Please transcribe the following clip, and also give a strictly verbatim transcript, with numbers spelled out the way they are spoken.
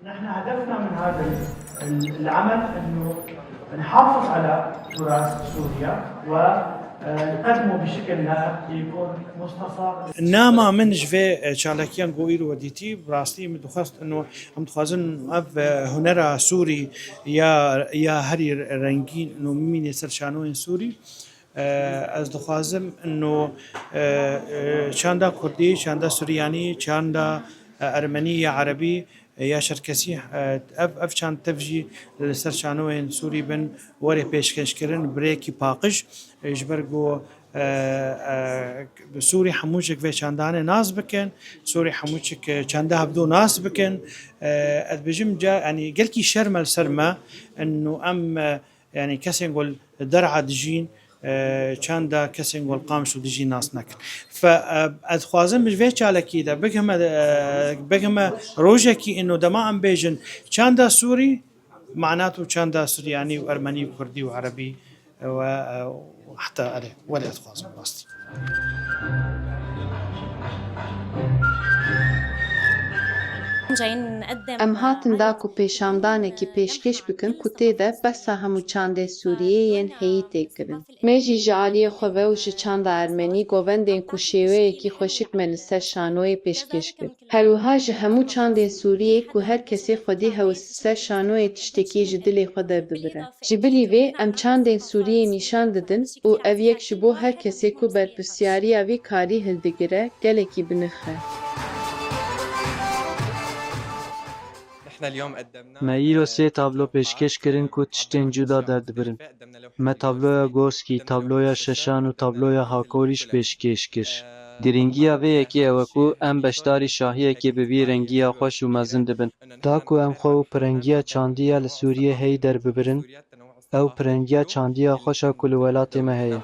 نحن هدفنا من هذا العمل إنه نحافظ على تراث سوريا ونقدمه بشكل لائق يكون مستساغ. Nama min ji vê, e, çalakiyan ku îro we dîtî, bi rastî min dixwest ino, em dixwazin ev, e, hunera Sûrî ya, ya herî rengîn ino bimîne ser şanoyên Sûrî. E, ez dixwazim ino, e, e, çanda Kurdî, çanda Suryanî, çanda, e, Ermenî ya Erebî, ya Şerkesî, e, ev, ev çand tev jî li ser şanoyên Sûrî bin, were pêşkêşkirin, bi rêyekî paqij, e, ji ber ku, e, e, bi Sûrî hemû çik vê çandanê nas bikin, Sûrî hemû çik, e, çanda hevdû nas bikin. E, ez dibêjim ca, yanî gelkî şerm e li ser me, ino em, e, yanî kesên ku li derha dijîn, e, çanda kesên ku li Qamişlo dijîn nas nekin. Fe, e, ez dixwazim ji vê çalakî de bigihme, e, bigihme rojekî ino dema em bêjin çanda Sûrî, manat û çanda Suryanî û Ermenî û Kurdî û Erebî, e, we, e, heta erê, welê ez dixwazim rastî. Em hatin da ku pêşandanekî pêşkêş bikin ku tê de behsa hemû çandên Sûriyê yên heyî tê kirin. Me jî ji aliyê xwe ve û ji çanda ermenî govendên ku şêweyekî xweşik me li ser şanoyê pêşkêş kir. Her wiha ji hemû çandên Sûriyê ku her kesê xwedî hew li ser şanoyê tiştekî ji dilê xwe derdibire. Ji bilî vê em çandên Sûriyê nîşan didin û ev yek ji bo her kesê ku berpirsyariya vî karî hildigire, gelekî bi nirx e. Me îro sê tablo pêşkêş kirin ku tiştên cuda derdibirin. Me tabloya Gorskî, tabloya Şeşan û tabloya Hakorî jî pêşkêş kir. Girîngiya vê yekê ew e ku em beşdarî şahiyekê bi vî rengiya xweş û mezin dibin. Da ku em xwe û pirengiya çandî ya li Sûriyê heyî derbibirin, ew pirengiya çandî ya xweş e ku li welatê me heye.